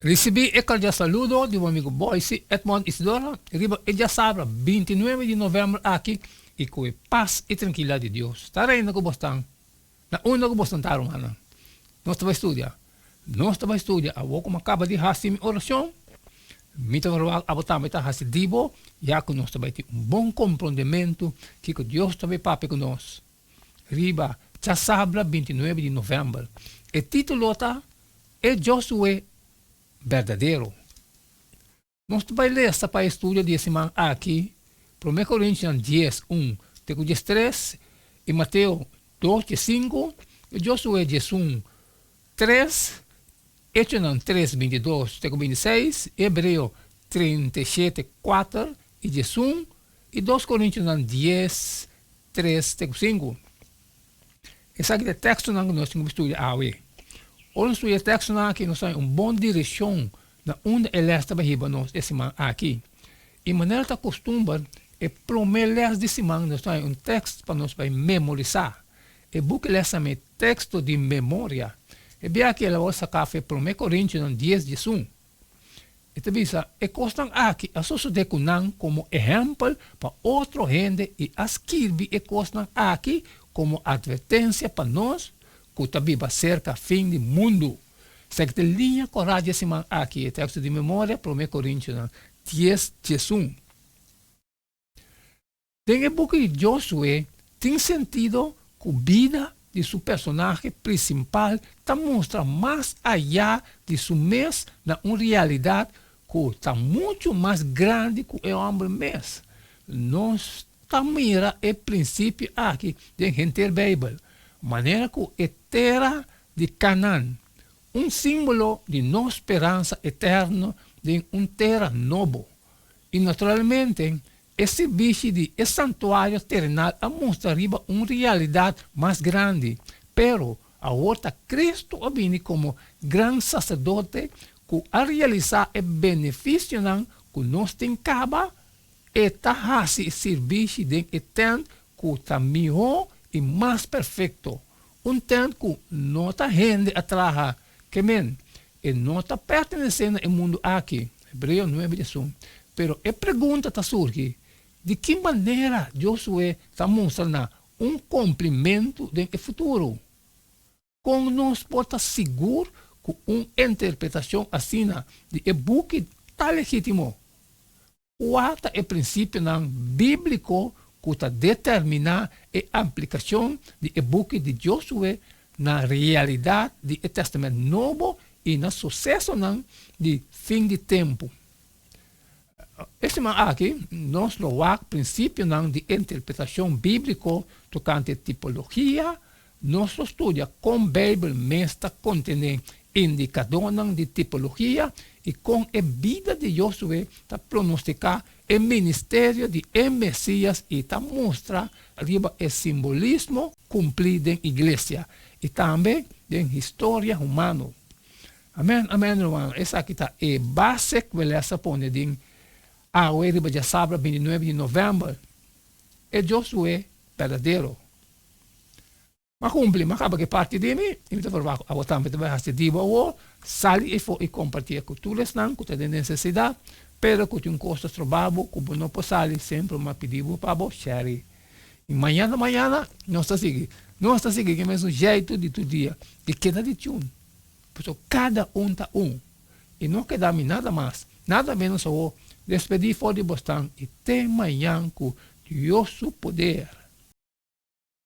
Risibí e kordial saludo di bo amigo Boyce Edmond Isidora riba e djasabra bintinuebe di novèmber aki i ku e pas i trankilidat di Dios ta reina ku bosnan na unda ku bosnan ta rumannan. Nos ta bai studia. Nos ta bai studia awor ku mi a kaba di hasi mi orashon mi ta verwagt abo tambe ta hasi di bo ya ku nos ta bai tin un bon komprondementu kiko Dios ta bai papia ku nos riba djasabra bintinuebe di novèmber. E título ta E Josué berdadero. Nos ta bai lesa pa e studio di e siman aki Promé Korintionan dies un te ku diestres i Mateo dos diesinku, e Josué diesun tres, Echonan tres bintidos te ku bintiseis, Hebreo 37 kuater i diesun i Dos Korintionan dies tres te ku sinku. Esaki ta e tekstonan ku nos tin ku studia awe. Ora nos studia e tekstonan aki, nos ta haña un bon direkshon na unda e lès ta bai hiba nos e siman aki. I manera ta kustumber, e promé lès di siman nos ta haña un tekst pa nos bai memorisá. E buki lès tambe Teksto di Memoria. E bia aki el a wòrdu saká for e Promé Korintionan dies diesun. E ta bisa, E kosnan aki a sosodé ku nan komo ehèmpel pa otro hende i a skirbi e kosnan aki komo atvertensia pa nos ku ta biba serka fin di mundu. Esaki ta e liña kòrá di e siman aki, e teksto di memoria, Promé Korintionan dies, diesun. Den e buki di Josué tin sentido ku bida di su personahe prinsipal ta mustra mas ayá di su mes na un realidat ku ta muchu mas grandi ku e hòmber mes. Nos ta mira e prinsipio aki den henter Beibel, manera ku e tera di Kanan, un símbolo di nos speransa eterno den un tera nobo, i naturalmente E sirbishi di e santuario terenal a mustra riba un realidat mas grandi, pero awor ta Cristo a bini komo Gran Saserdote ku a realisá e benefisionan ku nos tin kaba, e ta hasi sirbishi den e tènt ku ta mihó i mas perfekto, un tènt ku no ta hende a traha, ke men, E no ta pertenesé na e mundu aki, Hebreo nuebe diesun. Pero e pregunta ta surgi, Di ki manera Josué ta mustra na un kumplimentu den e futuro? Kon nos por ta sigur ku un interpretashon asina di e buki ta legítimo? Kua ta e prinsipionan bíbliko ku ta determiná e aplikashon di e buki di Josué na realidat di e Tèstamènt Nobo i na susesonan di fin di tempu? E siman aki nos lo wak prinsipionan di interpretashon bíbliko tokante tipologia. Nos lo studia kon Beibel mes ta kontené indikadónan di tipologia i kon e bida di Josué ta pronostiká e ministerio di e Mesias i ta mustra riba e simbolismo kumplí den iglesia i tambe den historia humano. Amèn, amèn, rumannan. Esaki ta e base ku e lès a pone den awe riba djasabra bintinuebe di novèmber, E Josué berdadero. M'a kumpli, m'a kaba ku e parti di mi, i mi ta proba ku abo tambe ta bai hasi di bo awor, sali efo i kompartié ku tur esnan ku ta den nesesidat, pero ku tin un kos ta stroba bo ku bo no por sali, semper m'a pidi bo pa bo share. I mañana mañana nos ta sigui, nos ta sigui ku e mesun jeitu di tur dia, i keda di tune, pasobra kada un ta un, i no keda mi nada mas, nada menos awor, despedí for di bosnan i te mañan ku Dios su poder.